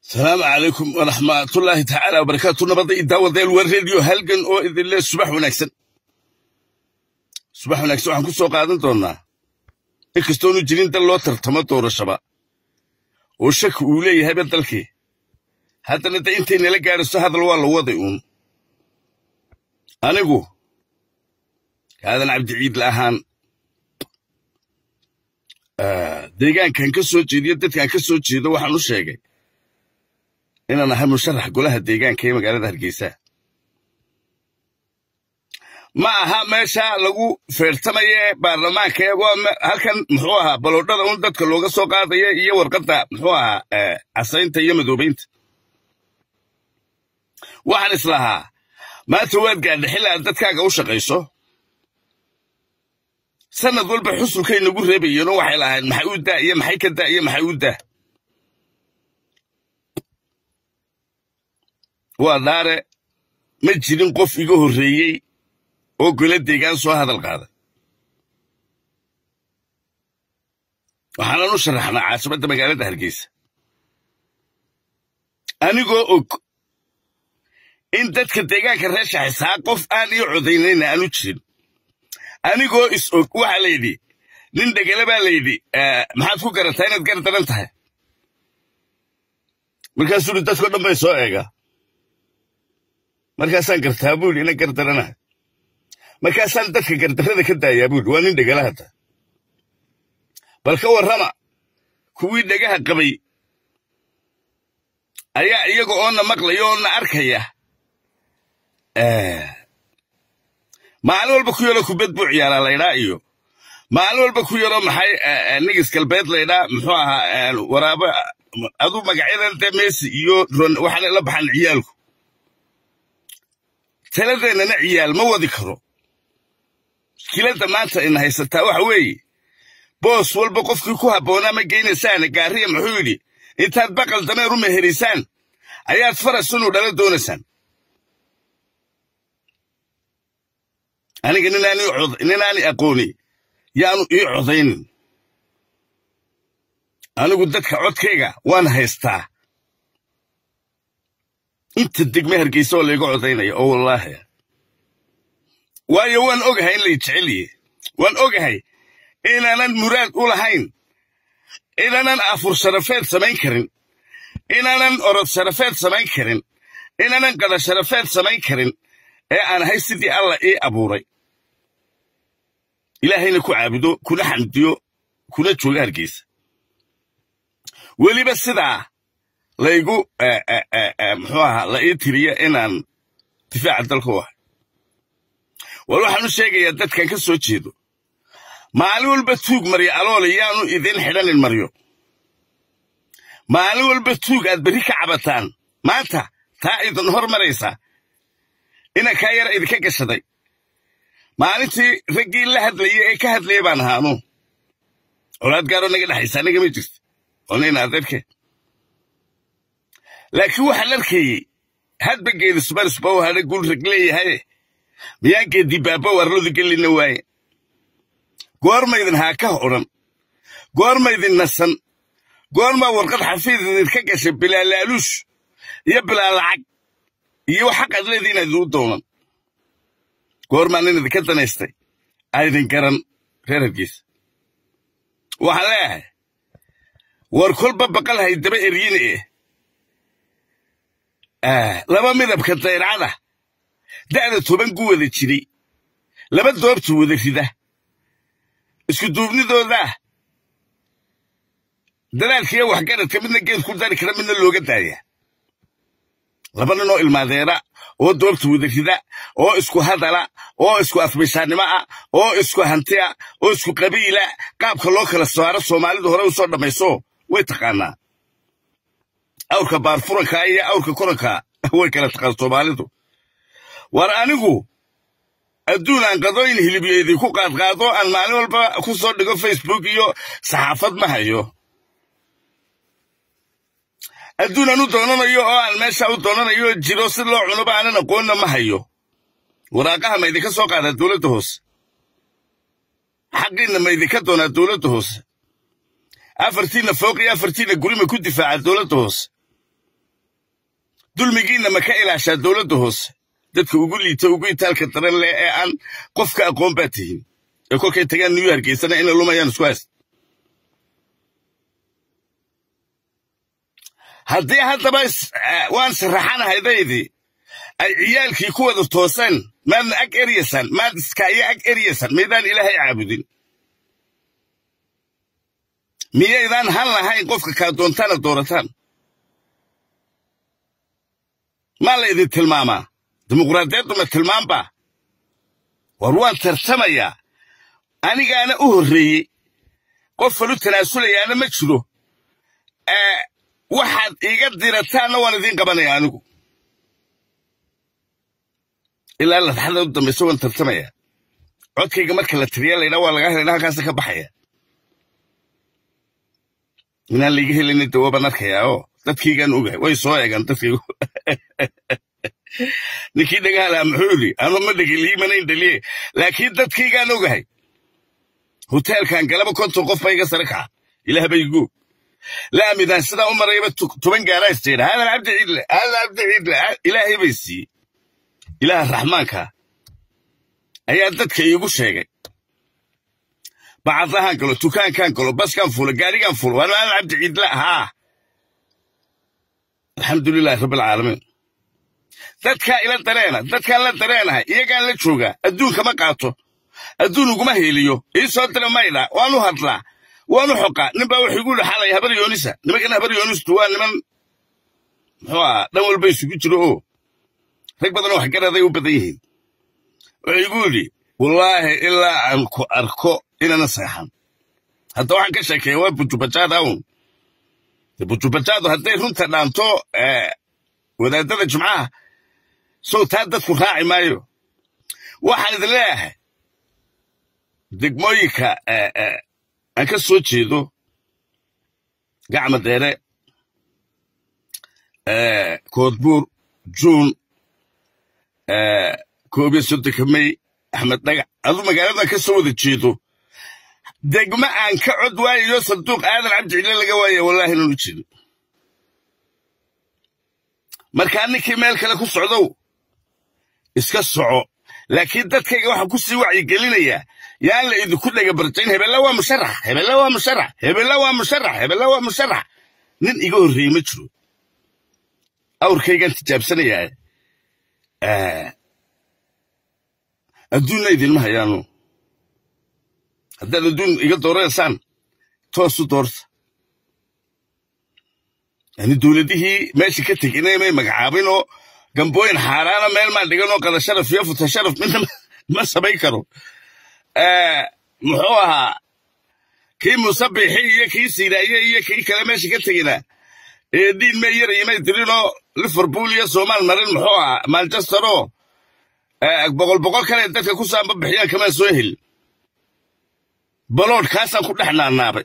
Asalaamu calaykum waraxmatullaahi tacaala wabarakaatu. Nabadda iyo daawadeel war Radio Halgan oo idinle subax wanaagsan, subax wanaagsan. Waxaan ku soo qaadan doonnaa, inkastoonu jirin dal loo tartamo doorashaba oo shaki uu leeyahayba dalkii, haddana de intay nala gaadhayso hadal waa la waday uun. Anigu Aadan Cabdiciidla ahaan, deegaankan ka soo jeediyo dadkan ka soo jeedo waxaan u sheegay inaan ahay musharax golaha deegaanka ee magaalada Hargeysa. Ma aha meesha lagu feertamaye baarlamaanka, waa halkan muxuu ahaa baloodhada un dadka looga soo qaadaya iyo warqadda muxuu ahaa casaynta iyo madoobaynta. Waxaan islahaa maanta waad gaadha xilli aad dadkaaga u shaqayso. Sanad walba xusulkay nagu reebayeenoo waxay lahayd maxay u daa iyo maxay ka daa iyo maxay u daa. Waa dhaare, ma jirin qof iga horreeyey oo gole deegaan soo hadal qaaday. Waxaanan u sharaxnaa caasimadda magaalada Hargeysa, anigoo og in dadka deegaanka reer Shaxisaa qof aan ii codaynayna aanu jirin, anigoo is og. Waxaa la yidhi nin dhegele baa la yidhi, maxaad ku garataa inaad gar daran tahay? Markaasuu yidhi, dadkao dhan bay soo eegaa, markaasaan gartaa buu yidhi inaan gar daranahay, markaasaan dadka gardarrada ka daayaa buu yidhi. Waa nin dhegela hadda. Bal ka warrama, kuwii dhegaha qabay ayaa iyaga oo na maqlaya oo na arkaya maalin walba ku yaroo kubad buu ciyaaraa laydhaa, iyo maalin walba ku yaroo maxay nigis galbeed laydhaa, muxuu ahaa waraabo, aduu magacyadan dee Messi iyo waxaana la baxan ciyaalku. Taladeennana ciyaal ma wadi karo. Mushkiladda maanta ina haysataa waxa weeye, boos walba qofkii ku habboonaa ma geynaysaan. Gaariya muxuu yidhi? Intaad baqal dameer u meherisaan ayaad faras inuu dhalo doonaysaan. Aniga ninaani aqooni yaanu ii codaynin. Anigu dadka codkayga waan haystaa. Inta degme Hargeysa oo layga codaynaya oo wallaahi, waayo waan ogahay in lay jeceliye, waan ogahay inaanan muraad u lahayn, inaanan afur sharafeed samayn karin, inaanan orod sharafeed samayn karin, inaanan qada sharafeed samayn karin, ee aan ahay sidii Alla ii abuuray, Ilaahayna ku caabudo, kuna xamdiyo, kuna jooga Hargeysa. Weliba sidaa laygu muxuu ahaa la ii tiriya inaan difaaca dalka u ahay. War waxaan u sheegayaa dadkan ka soo jeedo, maalin walba tuug maryo aloole yaanu idin xidhanin maryo. Maalin walba tuug aad berri ka cabataan maanta taa idin hor maraysa inankaa yara idinka gashaday. Maalintii raggii la hadlayay ee ka hadlayay baan ahaanu. Colaad gaaroo naga dhexaysa anaga ma jirto oo nina adeerke, laakiin waxaan arkayey hadba geedi subarisbow hadha gul rag leeyahay, miyaan geedi baabow arladu gelina waaye. Goormaydin haakaha odhan, goormaydin nasan, goormaa warqad xafiid idinka gashay bilaa laaluush iyo bilaa lacag iyo xaqaad leedii inaad idu doonan? Goormaa nin idinka danaystay aydin garan? Reer Hargeysa waxaan leeyahay, war kolba baqal haydaba eryine eh, laba midabka dayrcada da'da 10 ku wada jiray, laba doobta wada rida, isku duubnidoodaa dadaalkiiyo waxgaradka midna geed ku dari kara, midna looga daaya. Laba nin oo ilmaadeera oo doobta wada rida oo isku hadala oo isku afmishaannimo ah oo isku hanti ah oo isku qabiila, qaabka loo kala saaro Soomaalidu hore u soo dhammayso way taqaanaa. Awrka baarfuranka iyo awrka koranka way kala taqaan Soomaalidu. War anigu adduun aan qadooyin hilibyo idinku qaadqaado, aan maalin walba ku soo dhigo Facebook iyo saxaafad ma hayo. Adduun aan u doonanayo oo aan meesha u doonanayo jiro si loo cunoba aanan aqoonna ma hayo. Waraaqaha ma idinka soo qaadaa dowladda hoose? Xaqiinna ma idinka doonaa dowladda hoose? Afartiinna fooq iyo afartiinna guri ma ku difaaca dowladda hoose? Dulmigiinna ma ka ilaashaa dowladda hoose? Dadka ugu liita, ugu itaalka daran leh ee aan qofka aqoon baa tihiin, ee kolkay tagaan New Hargeysana inay lumayaan isku haysta. Haddii haddaba waan sharaxanahay daydii ay ciyaalkii ku wada tooseen, maadna ag eryasan, maad iskaayo ag eryasan, maydaan Ilaahay caabudin, miyaydaan han lahayn qofka kaa doontaana doorataan? Maa la idin tilmaamaa? Dimuqraadiyaddu ma tilmaamba? War waan tartamayaa, anigaana u horreeyey, qof falu tanaasulayaana ma jiro. Waxaad iiga dirataanna waan idiin qabanaya anigu. Ilaa ladxada u dambaysa waan tartamaya. Codkayga marka la tiriya laydhaa waa laga helayna, halkaasa ka baxaya. Inaan layga helayna dawo baan arkayaa oo dadkaygaan ogahay, way soo eegaan dadkaygu. Ninkii dhagaha muxuu yidhi? Ama ma dhegeliyi mana indhaliye, laakiin dadkaygaan ogahay. Hoteelkan galaba 50 qof baa iga sare kaca. Ilaah bay igu laamidaan sidaa u marayba 10 gaaraa isjeedha. Hadan Cabdi Ciidle, Hadan Cabdi Ciidle, Ilaahay bay siiyey. Ilaaha Raxmaanka ayaa dadka iigu sheegay. Bacadahaan galo, dukaankaan galo, baskaan fulo, gaarigaan fulo, waan Hadan Cabdi Ciidle. Haa, alxamdulilaahi rabbi alcaalamiin. Dadkaa ila dareena, dadkaan la dareenahay, iyagaan la joogaa. Adduunka ma qaato, adduun uguma heeliyo. Ii soo dira maydha, waan u hadlaa, waan u xoqaa. Nin baa wuxuu igu yidhi xalay Habar Yoonisa. Nimankan Habar Yoonistu waa niman muxuu ahaa, dhan walba isugu jiro oo rag badan oo waxgaraday u badan yihiin. Wuxuu igu yidhi, wallaahi ilaa aan ku arko inana seexan. Hadda waxaan ka sheekeeya waa bujubajaada un. Bujubajaadu hadday runta dhaanto wadaadada Jimcaha, sow taa dadku raaci maayo. Waxaan idin leeyahay, degmooyinka aan ka soo jeedo, Gacma Dheere, Koodbuur, Juun, 31-ka May, Axmed Dhagax, adu magaaladan ka soo wada jeedo, degmo aan ka cod waayayo sanduuq Aadan Cabdi Cille laga waaya, wallaahi inaan u jeedo. Markaa ninkii meel kale ku socdow iska soco, laakiin dadkayga waxaan ku sii wacyigelinayaa, yaan la idinku dhega barjayn hebella waa musharax, hebella waa musharax, hebella waa musharax, hebella waa musharax. Nin iga horreeyey ma jiro. Awrkaygaan tijaabsanayaa, adduunna idinma hayaano. Haddaad adduun iga dooraysaan, toosu doorta. Yani dowladihii meesha ka teginay may magacaabinoo gambooyin xaaraana meel maan dhiganoo qada sharaf iyo futa sharaf midna ma samayn karo. Muxuu ahaa, kii Musabixi iyo kii Siiraaye iyo kii kale meesha ka tegina ee diin may yar imay dirinoo Liverpool iyo Soomaal marin, muxuu ahaa, Manchester oo boqol boqol kale dadka ku saamba bixiyaan kamaan soo helin. Baloodh kaasaan ku dhex naanaabay,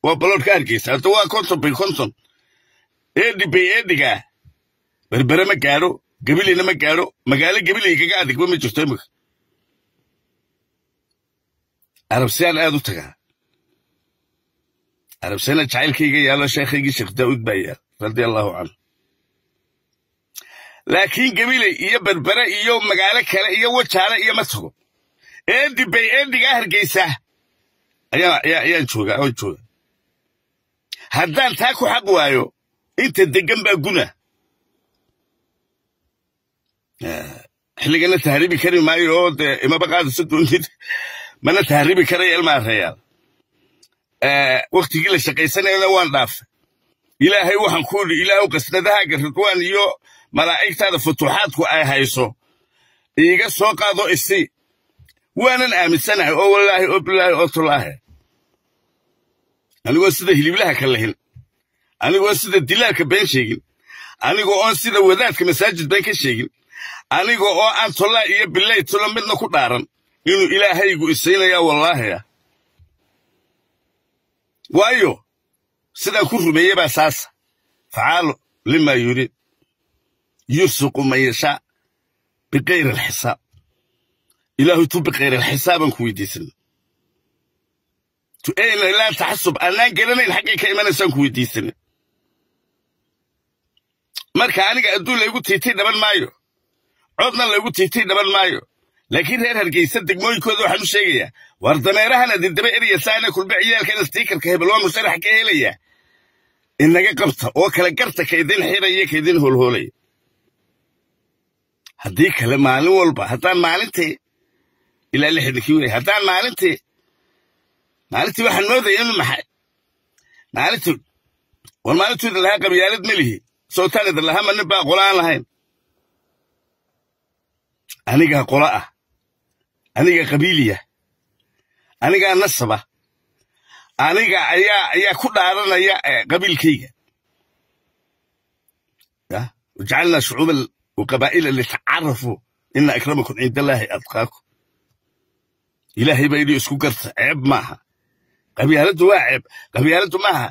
waa baloodh ka Hargeysa. Hadda waa 50 bay 50, eedhi bay eedhigaa. Berbere ma gaadho, Gabilina ma gaadho. Magaalo Gabiley kaga adigba ma jirto imika. Arabsiyaan aad u tagaa, Arabsiyana jacaylkayga yaalo, sheekhaygii Sheekh Daa'uud baa yaal, radia Allahu canhu. Laakiin Gabiley iyo Berbere iyo magaalo kale iyo Wajaale iyo ma tago. Eedhi bay eedhigaa Hargeysa ayaan joogaa oon jooga. Haddaan taa ku xaq waayo, inta degan baa guna. Xilligana tahriibi kari maayo oo dee imaba qaadayso doontid, mana tahriibi karayo. Ilmaa reeyaal, waktigii la shaqaysanayana waan dhaafay. Ilaahay waxaan ku idhi, Ilaahu qasnadahaaga ridwaan iyo malaa'igtaada futuuxaadku ay hayso iiga soo qaado isi. Waanan aaminsanahay oo wallaahi oo bilaahi oo tulaahi, anigoo sida hiliblaha ka lahin, anigoo sida dilaalka been sheegin, anigoo oon sida wadaadka masaajid been ka sheegin, aniga oo aan tollaa iyo bilay tolo midna ku dhaaran, inuu Ilaahaygu isiinayaa, wallaahi ah. Waayo, sidaan ku rumeeyey baa saasa. Facaalu lima yuriid, yursuqu man yashaa biqayri alxisaab. Ilaahu tu biqayri alxisaabaan ku weydiisanay, tu eyna laa taxasub aanaan garanayn xaggay ka imanaysaan ku weydiisanay. Marka aniga adduun laygu tiitii dhaban maayo, codna laygu tiitii dhaban maayo, laakiin reer Hargeysa degmooyinkooda waxaan u sheegayaa: war dameerahan adindaba eryasaana kulba ciyaalkan stiikarka hebel waa musharax ka helaya inaga qabta oo kala garta ka idin xiraya, ka idin hoolhoolaya. Haddii kale maalin walba haddaan maalintii ilaa 60-kii wey, haddaan maalintii waxaan moodaya inu maxay maalintii, war maalintuu idin lahaa qabyaalad ma lihi, sootaan idin lahaa ma nin baa qola aan lahayn. Anigaa qola ah, aniga qabiiliya, anigaa nasaba, aniga ayaa ku dhaaranaya qabiilkayga. Wajacalnaa shucuuban waqabaa'ila litacaarafuu ina akramakum cinda allaahi atqaakum. Ilaahay baa yidhi isku garta, ceeb maaha. Qabyaaladdu waa ceeb, qabyaaladdu maaha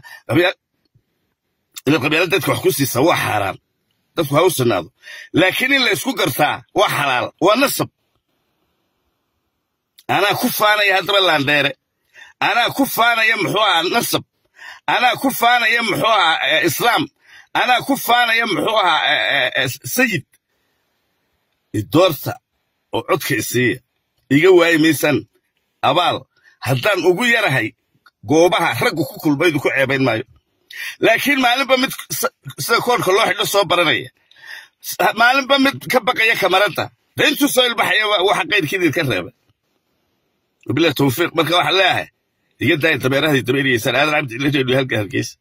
inaad qabyaalad dadka wax ku siisaa waa xaaraan, dadku ha u sinaado, laakiin in la isku gartaa waa xalaal, waa nasab. Anaa ku faanaya haddaba laandheere, anaa ku faanaya muxuu ahaa nasab, anaa ku faanaya muxuu ahaa islaam, anaa ku faanaya muxuu ahaa sayid. Idoorta oo codka isiiya, iga waayi maysaan abaal. Haddaan ugu yarahay goobaha raggu ku kulmaydu ku ceebayn maayo, laakiin maalinba mid sida koorka loo xidho soo baranaya, maalinba mid ka baqaya kamarada de intuu soo ilbaxaya waxa qayrkiidin ka reebay. Wabillahi tawfiiq. Marka waxaan leeyahay iga daaya dameeraha dameeriyeysaan. Aadan Cabdi ila reediyo halka Hargeysa.